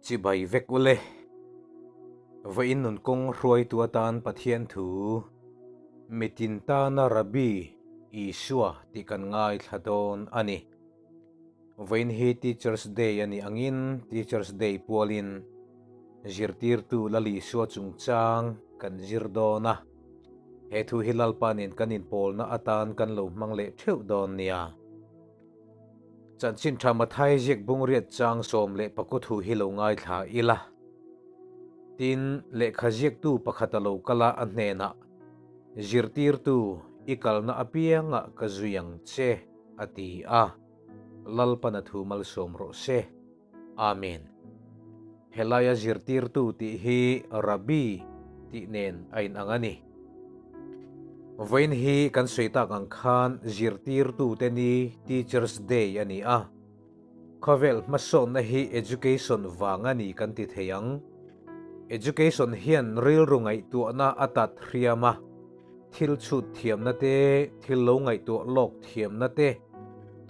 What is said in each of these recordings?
Chibai vek ule. Vawiin nun kawng hruaitu atan Pathian thu mitin tana Rabbi Isua tih kan ngaithla dawn a ni. Vawiin hi Teachers Day a nih angin Teachers Day pualin zirtirtu Lal Isua chungchang kan zir dawn a. He thu hi Lalpa nen kan inpawlna atan kan lo hmang leh theuh dawn nia. Chanchin tha Mathai ziak bungriat chang 11 thu hi lo ngaithla ila. Tin, lehkha ziaktu pakhat a lo kal a, a hnenah, Zirtirtu, i kalna apiangah ka zui ang che, a ti a. Lalpan a thu malsawm rawh se. Amen. Helaia zirtirtu tih hi Rabbi tih nen a inang a ni. Vawiin hi kan sawi tak ang khan zirtirtute ni Teachers Day a ni a. Khawvel hmasawnna hi education vang a ni kan ti thei ang. Education hian rilru ngaihtuahna a tat hriam a. Thil chhut thiamna te, thil lo ngaihtuah lawk thiamna te,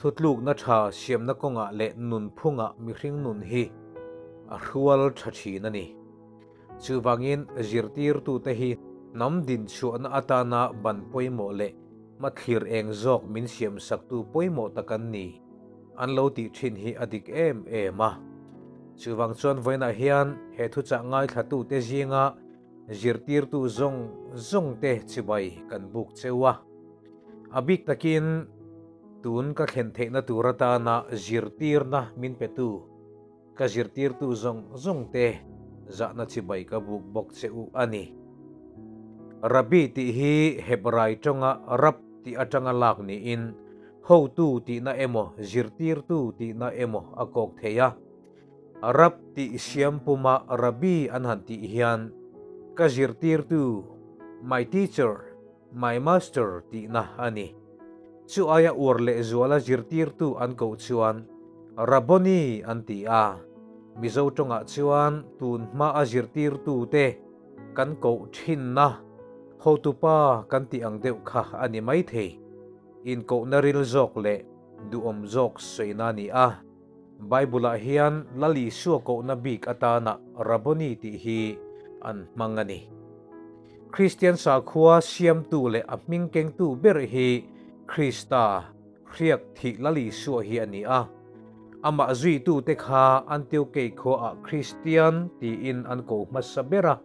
thutlukna tha siamna kawngah leh nunphungah mihring nun hi a hrual tha thin a ni. Chuvangin zirtirtute hi hnam dinchhuahna atana ban pawimawh leh hmathlir eng zawk min siamsaktu pawimawh tak an ni an lo tih thin hi a dik em em a. Chuvang chuan vawiinah hian he thuchah ngaithlatute zinga Zirtirtu zawng zawngte chibai kan buk cheu a. A bik takin tun ka thlen theihna tur atana zirtirna min petu ka zirtirtu zawng zawngte zahna chibai ka buk bawk che u a ni. Rabbi tih hi Hebrai tawnga Rab tih atanga lak niin hotu tihna emaw zirtirtu tihna emaw a kawk thei a. Rab tih siam puma Rabbi an han tih hian ka zirtirtu, my teacher, my master tihna a ni. Chu aia uar lehzuala zirtirtu an koh chuan Rabboni an ti a, Mizo tawngah chuan tun hmaa zirtirtute kan koh thinna hotupa kan tih ang deuh kha a ni maithei. Inkohna ril zawk leh duhawm zawk sawina a ni a. Bible-ah hian Lal Isua kohna bik atana Rabboni tih hi an hmang a ni. Kristian sakhua siamtu leh a hming kengtu ber hi Krista, hriak thih Lal Isua hi a ni a. Amah zuitute kha Antiokei khuaah Kristian tiin an ko hmasa ber a.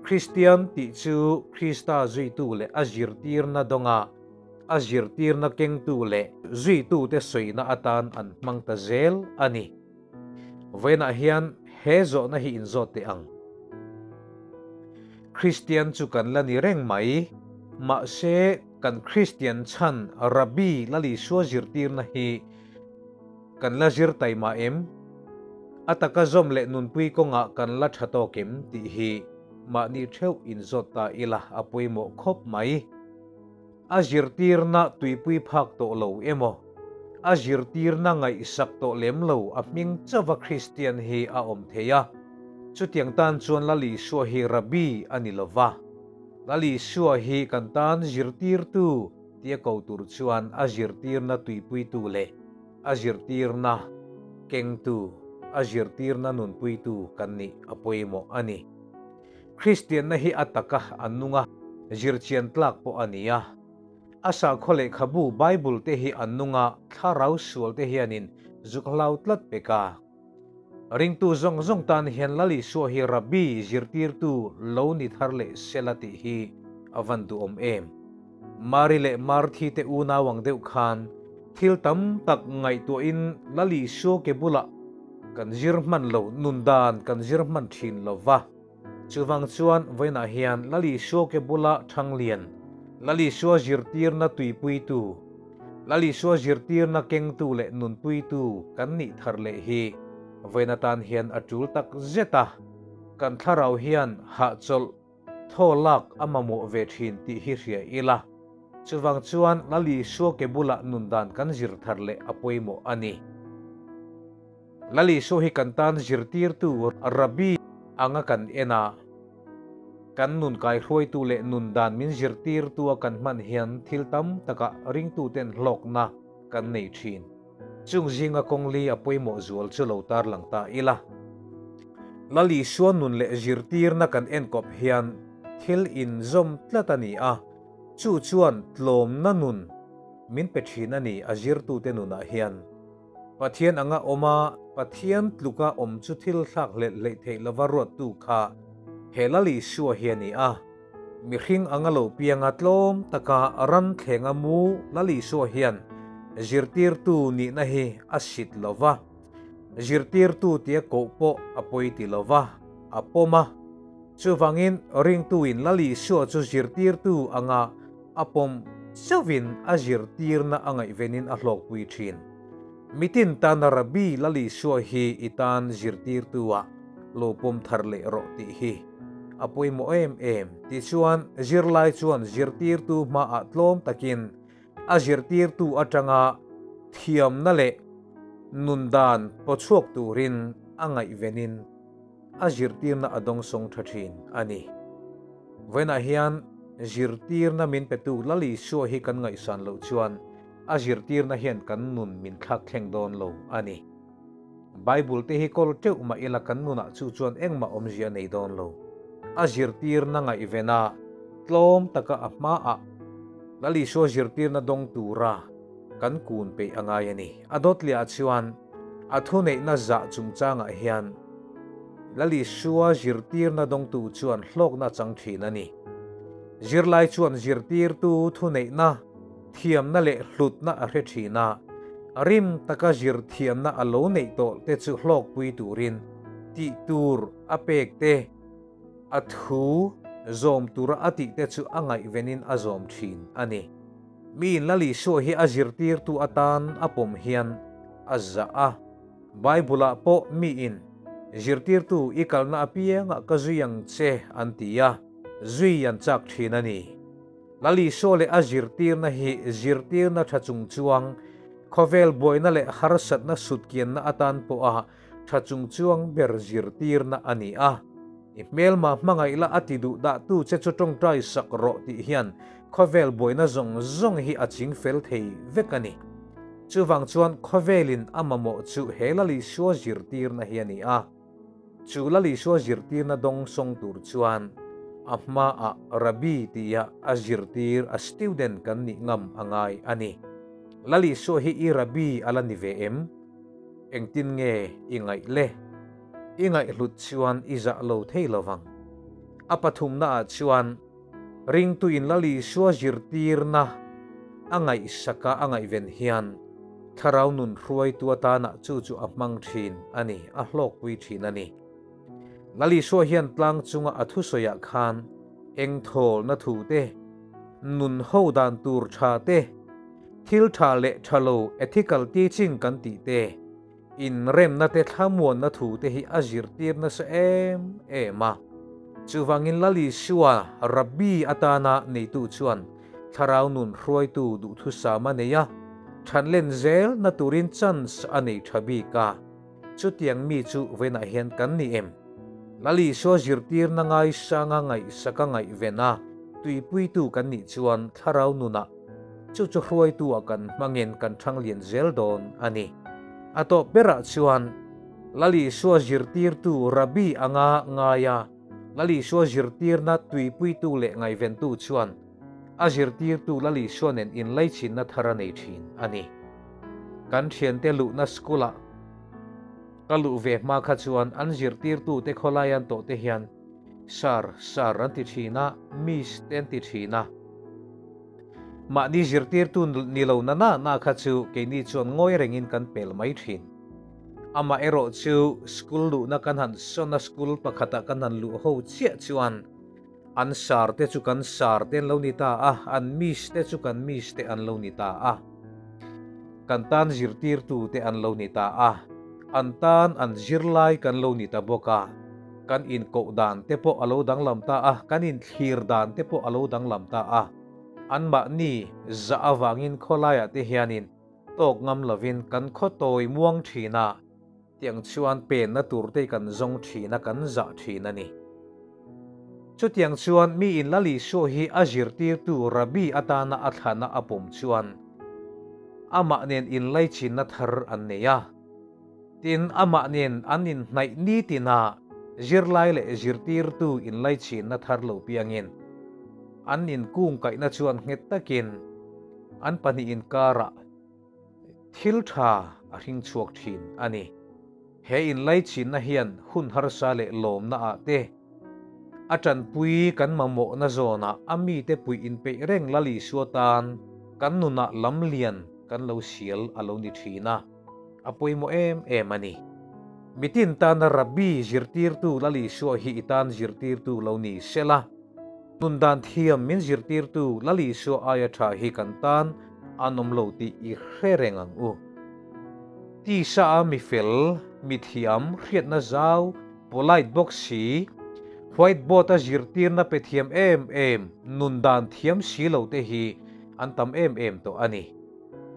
Kristian tih chu Krista zuitu leh a zirtirna dawnga A zirtirna kengtu leh zuitute sawina atan an hmang ta zel a ni. Vawiinah hian he zawhna hi inzawt teh ang. Kristian chu kan la ni reng mai, mahse kan Kristian chhan Rabbi Lal Isua zirtirna hi kan la zir taima em? A taka zawm leh nunpui kawngah kan la tha tawk em tih hi mahni theuh inzawt ta ila a pawimawh khawp mai. A zirtirna tuipui phak tawh lo emaw, a zirtirna ngaihsak tawh lem lo a hming chauva Kristian hi a awm thei a. Chutiang tan chuan Lal Isua hi Rabbi a ni lo va. Lal Isua hi kan tan zirtirtu tia ko tur chuan a zirtirna tuipuitu leh a zirtirna kengtu, a zirtirna nunpuitu kan nih a pawimawh a ni. Kristianna hi a taka an nung a, zirchian tlak pawh a ni a. A sakhaw lehkhabu Bible te hi an nung a, thlarau sual te hianin zuk hlau tlat pek a. Ringtu zawng zawng tan hian Lal Isua hi Rabbi, zirtirtu, lo ni thar leh sela tih hi a van duhawm em. Mari leh Marthi te unau ang deuh khan thil tam tak ngaihtuahin Lal Isua ke bulah kan zir hman lo, nun dan kan zir hman thin lo va. Chuvang chuan vawiinah hian Lal Isua ke bula Thanglian, Lal Isua zirtirna tuipuitu, Lal Isua zirtirna kengtu leh nunpuitu kan nih thar leh hi vawiin atan hian a tul tak zet a. Kan thlarau hian hahchawlh Thaw lak a mamawh ve thin tih hi hria ila, chuvang chuan Lal Isua ke bulah nun dan kan zir thar leh a pawimawh a ni. Lal Isua hi kan tan zirtirtu Rabbi anga kan en a, kan nun kaihruaitu leh nun dan min zirtirtua kan hman hian thil tam takah ringtuten hlawkna kan nei thin. Chung zinga kawng li a pawimawh zual chu lo tarlang ta ila. Lal Isua nun leh zirtirna kan enkawp hian thil inzawm tlat a ni a, chu chuan tlawmna nun min pe thin a ni a zirtute nunah hian. Pathian anga awm a, Pathian tluka awm chu thil thlak hlelh hleih theih lova ruattu kha he Lal Isua hi a ni a. Mihring anga lo pianga tlawm taka ran thlenga mu Lal Isua hian zirtirtu nihna hi a sit lova, zirtirtu tia koh pawh a pawi ti lova, a pawm a. Chuvangin ringtuin Lal Isua chu zirtirtu anga a pawm chauhin a zirtirna a ngaihvenin a hlawkpui thin. Mitin tana Rabbi Lal Isua hi i tan zirtirtu-ah lo pawm thar leh rawh tih hi a pawimawh em em. Tichuan, zirlai chuan zirtirtu hmaah tlawm takin a zirtirtu atanga thiamna leh nundan pawchhuak turin a ngaihvenin a zirtirna a dawngsawng tha thin a ni. Vawiinah hian zirtirna min petu Lal Isua hi kan ngaihsan loh chuan a zirtirna hian kan nun min thlak thleng dawn lo a ni. Bible te hi kawl teuh mah ila kan nunah chu chuan engmah awmzia a nei dawn lo. A zirtirna ngaihvena tlawm taka a hmaah Lal Isua zirtirna dawng tura kan kun peih a ngai a ni. A dawtliah chuan a thuneihna zah chungchangah hian Lal Isua zirtirna dawngtu chuan hlawkna a chang thin a ni. Zirlai chuan zirtirtu thuneihna, thiamna leh hlutna a hre thin a, rim taka zir thiamna a lo neih tawh te chu hlawkpui turin tih tur a pek te, a thu zawm tura a tih te chu a ngaihvenin a zawm thin a ni. Miin Lal Isua hi a zirtirtu atan a pawm hian a zah a. Bible-ah pawh miin, Zirtirtu i kalna apiangah ka zui ang che an ti a, zui an chak thin a ni. Lal Isua leh a zirtirna hi zirtirna tha chungchuang, khawvel buaina leh harsatna sutkianna atan pawha tha chungchuang ber zirtirna a ni a. I hmelma hmangaih la a ti duh dahtu che chu tawngtai sak rawh tih hian khawvel buaina zawng zawng hi a ching fel thei vek a ni. Chuvang chuan khawvelin a mamawh chu he Lal Isua zirtirna hi a ni a. Chu Lal Isua zirtirna dawng sawng tur chuan a hmaah Rabbi tia a zirtir a student kan nih ngam a ngai a ni. Lal Isua hi i Rabbi a la ni ve em? Engtin nge i ngaih le? I ngaihhlut chuan i zah lo thei lo vang. A pathumnaah chuan ringtuin Lal Isua zirtirna a ngaihsaka a ngaihven hian thlarau nun hruaitu atana chu chu a hmang thin a ni, a hlawkpui thin a ni. Lal Isua hian tlang chunga a thusawiah khan eng thawlna thu te, nun ho dan tur tha te, thil tha leh tha lo ethical teaching kan tih te, Inremna te thlamuanna thu te hi a zirtir nasa em em a. Chuvangin Lal Isua Rabbi atana neitu chuan thlarau nun hruaitu duhthusam a nei a, thanlen zel na turin chance a nei tha bik a. Chutiang mi chu vawiinah hian kan ni em? Lal Isua zirtirna ngaisanga ngaihsaka ngaihven a tuipuitu kan nih chuan thlarau nunah Chu chu hruaitu-ah kan hmangin kan thanglian zel dawn a ni. A tawp berah chuan Lal Isua zirtirtu Rabbi anga ngaia Lal Isua zirtirna tuipuitu leh ngaihventu chuan a zirtirtu Lal Isua nen inlaichinna thar a nei thin a ni. Kan thiante luhna school-ah ka luh ve hma kha chuan an zirtirtute khawlai an tawhte hian Sir, Sir an ti thin a, Miss te an ti thin a. Mahni zirtirtu ni lo na na na kha chu keini chuan ngawi rengin kan pel mai thin. Amah erawh chu school luhna kan han sawn a, school pakhatah kan han luh ho chiah chuan an sir te chu kan sir te an lo ni ta a, an miss te chu kan miss te an lo ni ta a, kan tan zirtirtu te an lo ni ta a, an tan an zirlai kan lo ni ta bawk a, kan inkoh dan te pawh a lo danglam ta a, kan inthlir dan te pawh a lo danglam ta a. Anmahni zah avangin khawlaiah te hianin tawk ngam lovin kan khaw tawi muang thin a, tiang chuan penna tur te kan zawng thin a, kan zah thin a ni. Chutiang chuan mi in Lal Isua hi a zirtirtu Rabbi atana a thlana a pawm chuan amah nen inlaichinna thar an nei a. Tin, amah nen an inhnaih nitin a. Zirlai leh zirtirtu inlaichinna thar lo piangin an inkungkaihna chuan nghet takin an pahnih inkarah thil tha a hring chhuak thin a ni. He inlaichinna hian hun harsa leh lawmna ah te a tanpui kan mamawhna zawnah a mite puih inpeih reng Lal Isua tan kan nunah lamlian kan lo sial a lo ni thin a. A pawimawh em em a ni. Mitin tana Rabbi zirtirtu Lal Isua hi i tan zirtirtu lo ni sela, nun dan thiam min zirtirtu Lal Isua aia tha hi kan tan an awm lo tih i hre reng ang u. Tisa a mi fel, mi thiam, hriatna zau, polite bawk si, whiteboard a zirtirna pe thiam em em, nun dan thiam si lo te hi an tam em em tawh a ni.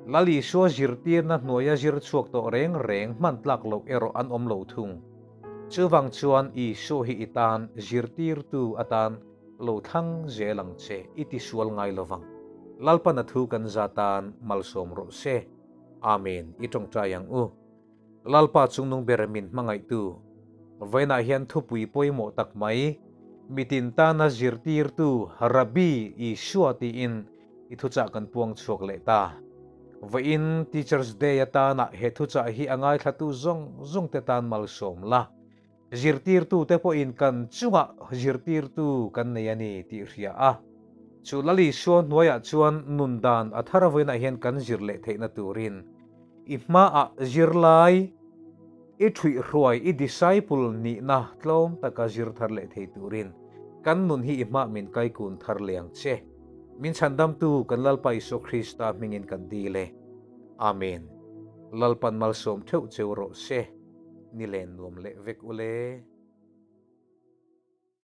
Lal Isua zirtirna hnuaia zir chhuak tawh reng reng hman tlak loh erawh an awm lo thung. Chuvang chuan Isua hi i tan zirtirtu atan lo thlang zel ang che i ti sual ngai lovang. Lalpana thu kan za tan malsawm rawh se. Amen. I tawngtai ang u. Lalpa chungnung ber min hmangaihtu. Vawiinah hian thupui pawimawh tak mai, mitin tana zirtirtu Rabbi Isua tiin I thuchah kan puang chhuak leh ta. Vawiin Teachers Day atana he thuchah hi a ngaithlatu zawng zawng te tan malsawm la. Zirtirtu te pawhin kan chungah zirtirtu kan nei a ni tih hria a. Chu Lali Sua hnuaiah chuan nun dan a thar vawiinah hian kan zir leh theihna turin i hmaah zirlai i thuihhruai i disciple nihna tlawm taka zir thar leh thei turin kan nun hi i hmah min kaikun thar leh ang che. Min chhandamtu kan Lalpa Isua Krista hmingin kan dil e. Amen. Lalpan malsawm theuh cheu rawh se. Ni len nuam leh vek ule.